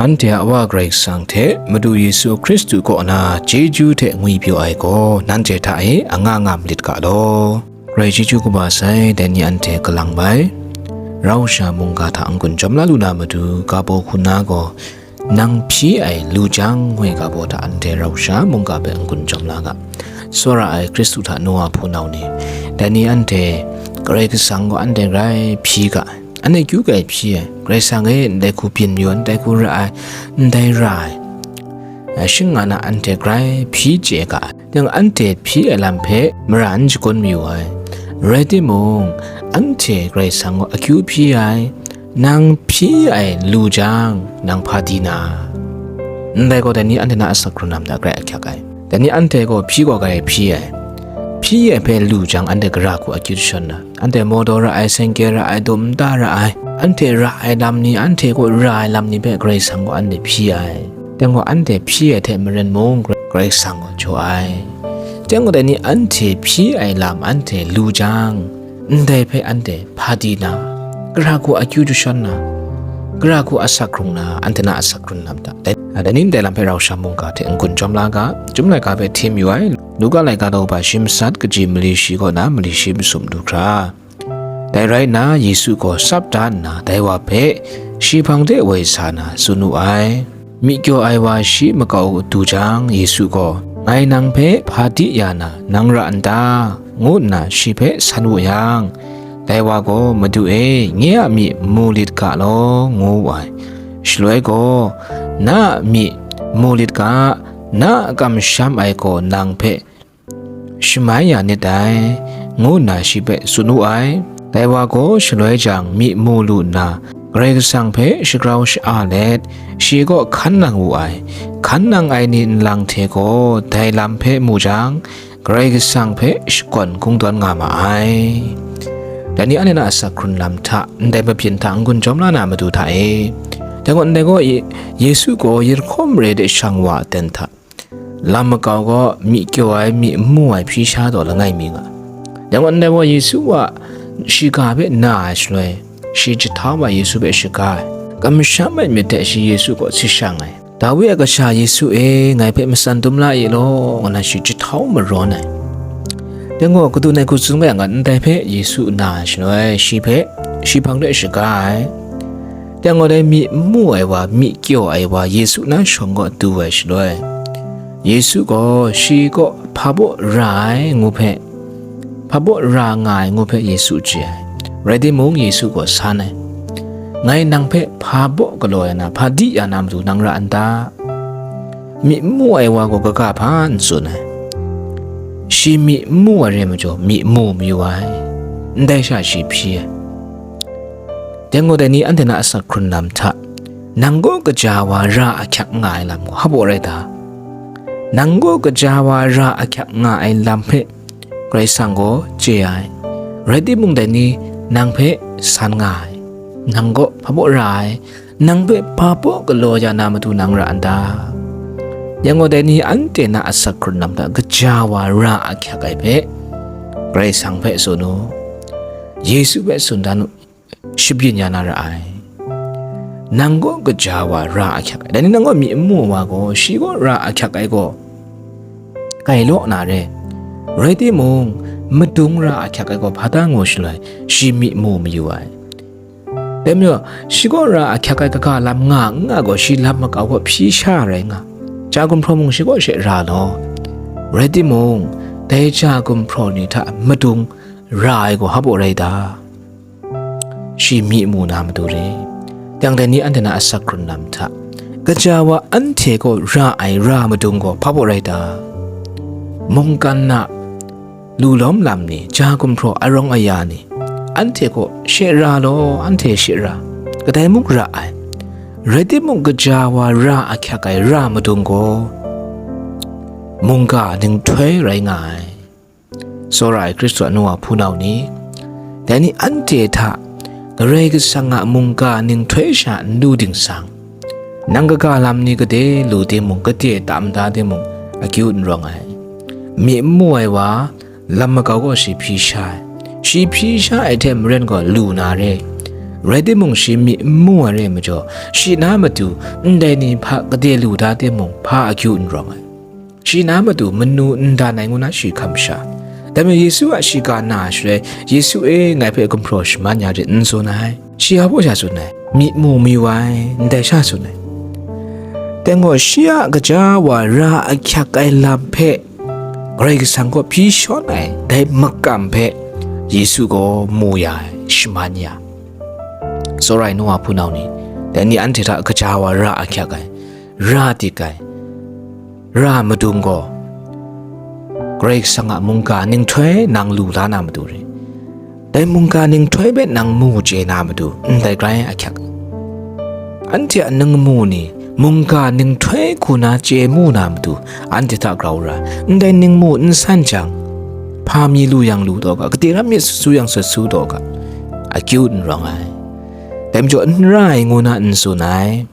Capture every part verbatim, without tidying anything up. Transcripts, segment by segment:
Anhte a Wa Karai Kasang hte Madu Yesu Hkristu kaw na chyeju hte ngwipyaw ai gaw nanhte hta e anga nga malit ga law. Karai chyeju kaba sai, dai ni anhte kalang bai. Rau sha mungga hta n-gun jawm la lu na matu, ga baw hku na gaw, nang hpyi ai lu jang ngoi ga baw hta anhte rau sha mungga hpe n-gun jawm la ga. Tsawra ai Hkristu hta nu wa hpunau ni, dai ni anhte Karai Kasang gaw anhte grai hpyi ga ai. Anhte kyu grai hpyi ai, Karai Kasang e ndai hku byin mayu ai, ndai hku ra ai, ndai ra ai, a, shing nga na anhte grai hpyi chye ga ai. Yang anhte hpyi ai lam hpe mara n shagun mayu ai. Rai timung, anhte Karai Kasang gaw akyu hpyi ai, nang hpyi ai lu jang, nang hpa di na? Ndai gaw dai ni anhte na asak hkrun lam hta grai ahkyak ai. Dai ni anhte gaw hpyi gaw grai hpyi ai. Hpyi ai hpe lu jang anhte gara hku akyu jashawn na, anhte mawdaw ra ai, sengke ra ai, dum nta ra ai, anhte ra ai lam ni, anhte gaw ra ai lam ni hpe Karai Kasang gaw anhte hpyi ai. Teng gaw anhte hpyi ai hte maren mung Karai Kasang gaw jaw ai. Teng gaw dai ni anhte hpyi ai lam anhte lu jang, ndai hpe anhte hpa di na, gara hku akyu jashawn na, gara hku asak hkrung na, anhte na asak hkrun lam hta. Dai, dai ni ndai lam hpe rau sha mungga hte n-gun jawm la ga, Chyum laika hpe hti mayu ai, Luka laika daw ba shi matsat, kaji mali shi kaw na mali shi masum du hkra. Dai rai nna, Yesu gaw tsap da nna, dai wa hpe shi hpang de woi sa na tsun wu ai. Myi kyaw ai wa shi makau du jang, Yesu gaw, "Ngai nang hpe hpa di ya na, nang ra n ta?" ngu nna shi hpe san wu yang, dai wa gaw, "Madu e, nye a myi mu lit ga law," ngu wu ai. Shaloi gaw, "Na a myi mu lit ga, na a kamsham ai gaw nang hpe shamai ya nit dai," ngu nna shi hpe tsun wu ai. Dai wa gaw shaloi jang myi mu lu nna, Karai Kasang hpe shagrau sha-a let, shi kaw hkan nang wu ai. Hkan nang ai ni nlang hte gaw dai lam hpe mu jang, Karai Kasang hpe shakawn kungdawn nga ma ai. Dai ni anhte na asak hkrun lam hta, ndai mabyin hta n-gun jawm la na matu hta e. Dai gaw ndai gaw Ye-, Yesu gaw Yerihko mare de shang wa aten hta, lam makau gaw myi kyaw ai, myi n mu ai hpyi sha taw langai mi nga. Dai gaw ndai gaw Yesu a shiga hpe na ai shaloi, shi jahtau wa Yesu hpe shaga ai. Kamsham ai myit hte shi Yesu kaw si shang ai. "Dawi a kasha Yesu e, ngai hpe matsan dum la e law," ngu na shi jahtau marawn ai. Dai gaw kadun ai hku tsun ga yang, ndai hpe Yesu na ai shaloi, shi hpe, shi hpang de shaga ai. Dai gaw dai myi n mu ai wa, myi kyaw ai wa, Yesu na shawng kaw du ai shaloi, Yesu gaw shi kaw hpa baw ra ai ngu hpe, hpa baw ra nga ai ngu hpe Yesu chye ai. Rai timung, Yesu gaw san ai. "Ngai nang hpe hpa baw galaw ya na, hpa di ya na matu nang ra n ta?" Myi n mu ai wa gaw kaga hpa n tsun ai. Shi myi n mu ai re majaw, myi n mu mayu ai. Ndai sha shi hpyi ai. Dai gaw dai ni anhte na asak hkrun lam hta, nang kaw kaja wa ra ahkyak nga ai lam gaw hpa baw rai ta? Nang kaw kaja wa ra ahkyak nga ai lam hpe Karai Kasang gaw chye ai. Rai timung dai ni nang hpe san nga ai. Nang kaw hpa baw ra ai, nang hpe hpa baw galaw ya na matu nang ra n ta? Yang gaw dai ni anhte na asak hkrun lam hta kaja wa ra ahkyak ai hpe Karai Kasang hpe tsun u, Yesu hpe tsun dan u, shabyin ya na ra ai. Nang gaw kaja wa ra ahkyak ai. Dai ni nang gaw myi n mu wa gaw, shi gaw ra ahkyak ai gaw, kai law na re. Rai timung, madung ra ahkyak ai gaw hpa ta ngu shaloi, shi myi mu mayu ai. Dai majaw, shi gaw ra ahkyak ai kaga lam nga n nga gaw, shi lam makau gaw hpyi sha rai nga. Ja gumhpraw mung shi kaw she ra law. Rai timung, dai ja gumhpraw ni hta madung ra ai gaw hpa baw rai ta? Shi myi mu na matu re. Dang dai ni anhte na asak hkrun lam hta, kaja wa anhte kaw ra ai ra madung gaw hpa baw rai ta? Mungkan na lu lawm lam ni, ja gumhpraw arawng aya ni, anhte kaw she ra law, anhte she ra, kadai muk ra ai. Rai timung, kaja wa ra ahkyak ai ra madung gaw, mungga ninghtoi rai nga ai. Tsawra ai Hkristu a nu wa hpunau ni, dai ni anhte hta Karai Kasang a mungga ninghtoi sha n lu dingsang, nang kaga lam ni gade lu timung, gade tam da timung, akyu n rawng ai. Myi n mu ai wa, lam makau gaw shi hpyi sha ai. Shi hpyi sha ai hte maren gaw lu na re. Rai timung, shi myi n mu ai re ai majaw, shi na matu ndai ni hpa kade lu da timung, hpa akyu n rawng ai. Shi na matu manu n dan ai ngu na shi hkam sha. Dai majaw Yesu a shiga na ai shaloi, "Yesu e, ngai hpe gumhpraw shaman ya rit," n tsun ai. Shi hpa baw sha tsun ai, "Myi mu mayu ai," ndai sha tsun ai. Dai gaw shi a gaja wa ra ahkyak ai lam hpe Karai Kasang kaw hpyi shawn ai dai makam hpe Yesu gaw mu ya ai, shaman ya ai. Tsawra ai nu wa hpunau ni, dai ni anhte hta gaja wa ra ahkyak ai, ra dik ai, ra madung gaw, Karai Kasang a mungga ninghtoi nang lu la na matu re. Dai mungga ninghtoi hpe nang mu chye na matu, ndai grai ahkyak. Anhte a ningmu ni mungga ninghtoi hku na chye mu na matu, anhte hta grau ra, ndai ningmu n san jang, hpa mi lu yang lu taw ga, kade ram myit sut su yang sut su taw ga, akyu n rawng ai. Dai majaw n ra ai ngu na n tsun ai.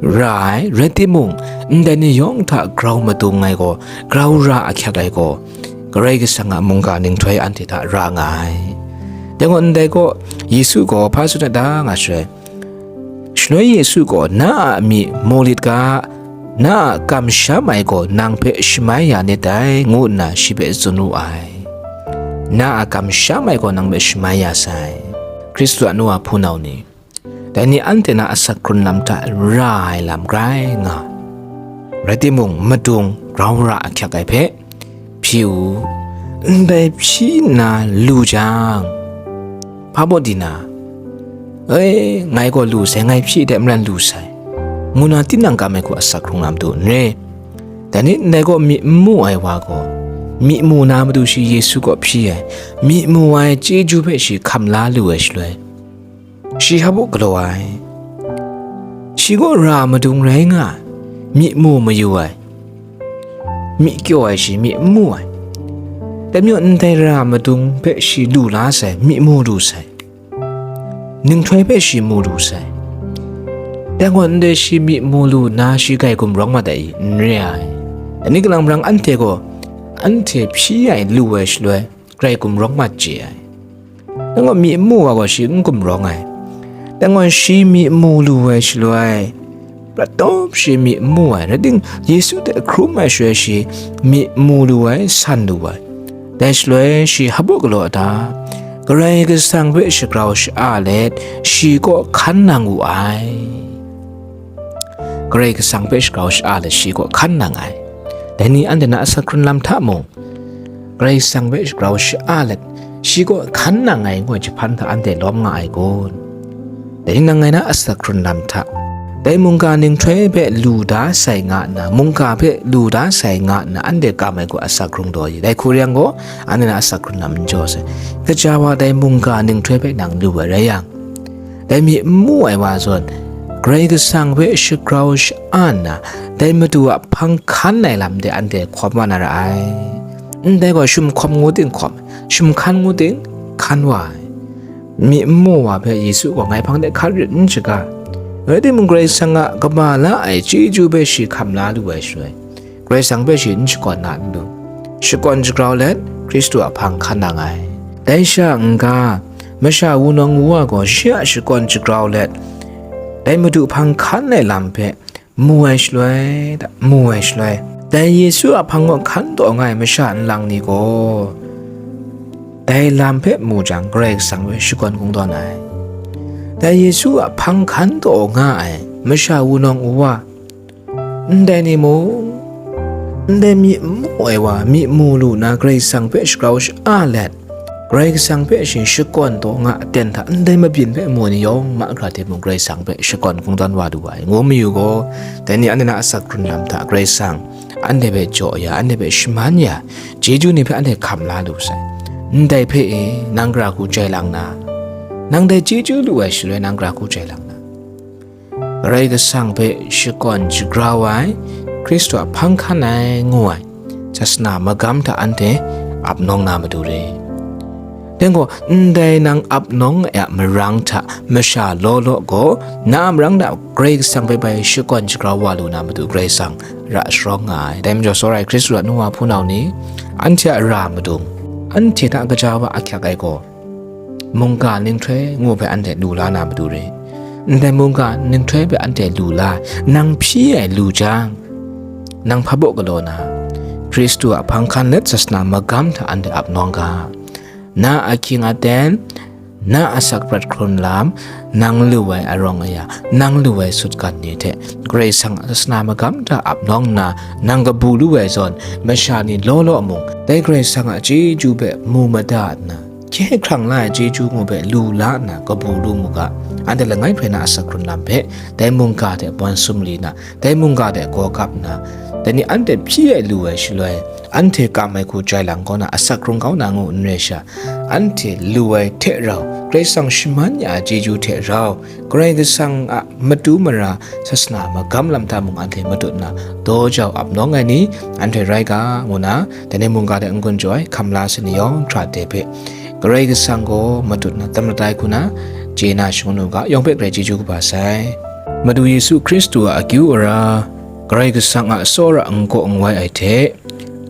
Ra ai, rai timung, ndai ni yawng hta grau madung ai gaw, grau ra ahkyak ai gaw, Karai Kasang a mungga ninghtoi anhte hta ra nga ai. Dai gaw, ndai gaw, Yesu gaw hpa tsun ai ta nga shaloi, shaloi Yesu gaw, "Na a myi mu lit ga, na a kamsham ai gaw nang hpe shamai ya nit dai," ngu nna shi hpe tsun wu ai. Na a kamsham ai gaw nang hpe shamai ya sai. Hkristu a nu wa hpunau ni, dai ni anhte na asak hkrun lam hta ra ai lam grai nga. Rai timung, madung grau ra ahkyak ai hpe hpyi u, ndai hpyi nna lu jang, hpa baw di na, "E, ngai gaw lu sai, ngai hpyi de maran lu sai," ngu na tinang kam ai hku asak hkrung na matu n re. Dai ni ndai gaw myi n mu ai wa gaw, myi mu na matu shi Yesu kaw hpyi ai, myi mu ai chyeju hpe shi hkam la lu ai shaloi, shi hpa baw galaw ai. Shi gaw ra madung rai nga ai, myi mu mayu ai, myi kyaw ai shi myi n mu ai. Dai majaw ndai ra madung hpe shi lu la sai, myi mu lu sai, ninghtoi hpe shi mu lu sai. Dai gaw ndai shi myi mu lu nna shi grai gumrawng mat ai i? N re ai. Dai ni kalang marang anhte gaw, anhte hpyi ai lu ai shaloi, grai gumrawng mat chye ai. Dai gaw myi n mu wa gaw shi n gumrawng ai. Dai gaw shi myi mu lu ai shaloi, prat tawp shi myi n mu ai. Rai timung, Yesu hte hkrum ai shaloi shi myi mu lu ai, san lu ai. Dai shaloi shi hpa baw galaw ai ta? Karai Kasang hpe shagrau sha-a let, shi kaw hkan nang wu ai. Karai Kasang hpe shagrau sha-a let, shi kaw hkan nang ai. Dai ni anhte na asak hkrun lam hta mung, Karai Kasang hpe shagrau sha-a let, shi kaw hkan nang ai ngu ai jahpan hta anhte lawm nga ai kun? Dai ni nang ngai na asak hkrun lam hta, dai mungga ninghtoi hpe lu da sai nga nna, mungga hpe lu da sai nga nna, anhte kam ai gaw asak hkrung daw i. Dai hku rai yang gaw, anhte na asak hkrun lam n jaw sai. Gaja wa dai mungga ninghtoi hpe nang lu ai rai yang, dai myi n mu ai wa zawn, Karai Kasang hpe shagrau sha-a nna, dai Madu a hpang hkan ai lam de anhte hkawm wa na ra ai. Ndai gaw, shum hkawm ngu ting hkawm, shum hkan ngu ting hkan wa ai. Myi n mu wa hpe Yesu gaw ngai hpang de hkan rit n shaga. Rai timung, Karai Kasang a kaba la ai chyeju hpe shi hkam la lu ai shaloi, Karai Kasang hpe shi n shakawn na n lu, shakawn shagrau let, Hkristu a hpang hkan nang ai. Dai sha n-ga, masha wunawng wu wa gaw shi a shakawn shagrau let, dai Madu hpang hkan ai lam hpe mu ai shaloi, mu ai shaloi, dai Yesu a hpang kaw hkan taw nga ai masha nlang ni gaw, dai lam hpe mu jang, Karai Kasang hpe shakawn kungdawn ai. Dai Yesu a hpang hkan taw nga ai masha wunawng wu wa, ndai ni mung, ndai myi n mu ai wa, myi mu lu na Karai Kasang hpe shagrau sha-a let, Karai Kasang hpe shi shakawn taw nga aten hta ndai mabyin hpe mu ai ni yawng ma gara hte mung Karai Kasang hpe shakawn kungdawn wa lu ai, ngu mayu gaw, dai ni anhte na asak hkrun lam hta Karai Kasang anhte hpe jaw ya, anhte hpe shaman ya, chyeju ni hpe anhte hkam la lu sai. Ndai hpe e, nang gara hku jai lang na? Nang dai chyeju lu ai shaloi, nang gara hku jai lang na? Karai Kasang hpe shakawn shagrau ai, Hkristu a hpang hkan ai ngu ai, sasana magam hta anhte ap nawng na matu re. Dai gaw, ndai nang ap nawng ai a marang hta masha law law gaw, na a marang hta Karai Kasang hpe bai shakawn shagrau wa lu na matu Karai Kasang ra sharawng nga ai. Dai majaw, tsawra ai Hkristu a nu wa hpunau ni, anhte a ra madung, anhte hta gaja wa ahkyak ai gaw, Mungga ninghtoi ngu hpe anhte lu la na matu re. Ndai mungga ninghtoi hpe anhte lu la, nang hpyi ai lu jang, nang hpa baw galaw na, Hkristu a hpang hkan let sasana magam hta anhte ap nawng ga. Na ahkying aten, na asak prat hkrun lam, nang lu ai arawng aya, nang lu ai sutgan ni hte, Karai Kasang a sasana magam hta ap nawng nna, nang kabu lu ai zawn, masha ni law law mung, dai Karai Kasang a chyeju hpe mu mada nna, hkye hkrang la ai chyeju ngu hpe lu la nna kabu lu mu ga. Anhte langai hpe na asak hkrun lam hpe, dai mungga hte bawn sumri na, dai mungga hte gaw gap nna, dai ni anhte hpyi ai lu ai shaloi, anhte kam ai hku jai lang kaw na asak hkrung kau na ngu n rai sha, anhte lu ai hte rau, Karai Kasang shaman ya ai chyeju hte rau, Karai Kasang a matu mara sasana magam lam hta mung anhte matut nna, daw jau ap nawng ai ni anhte rai ga, ngu na, dai ni mungga hte n-gun jaw ai hkam la sa ni yawng hkra de hpe, Karai Kasang gaw matut na tam latai hku na, chye na shangun u ga, yawng hpe grai chyeju kaba sai. Madu Yesu Hkristu a akyu ara, Karai Kasang a tsawra n kaw n wai ai hte,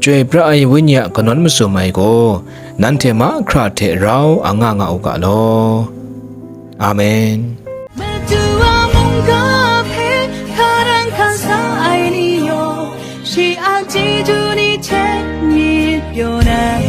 Chyoi pra ai Wenyi a kanawn mazum ai gaw, nanhte mahkra hte rau a nga nga u ga law. Amen. Madu a mungga hpe hkarang hkan sa ai ni yawng, shi a chyeju ni hte myit pyaw na,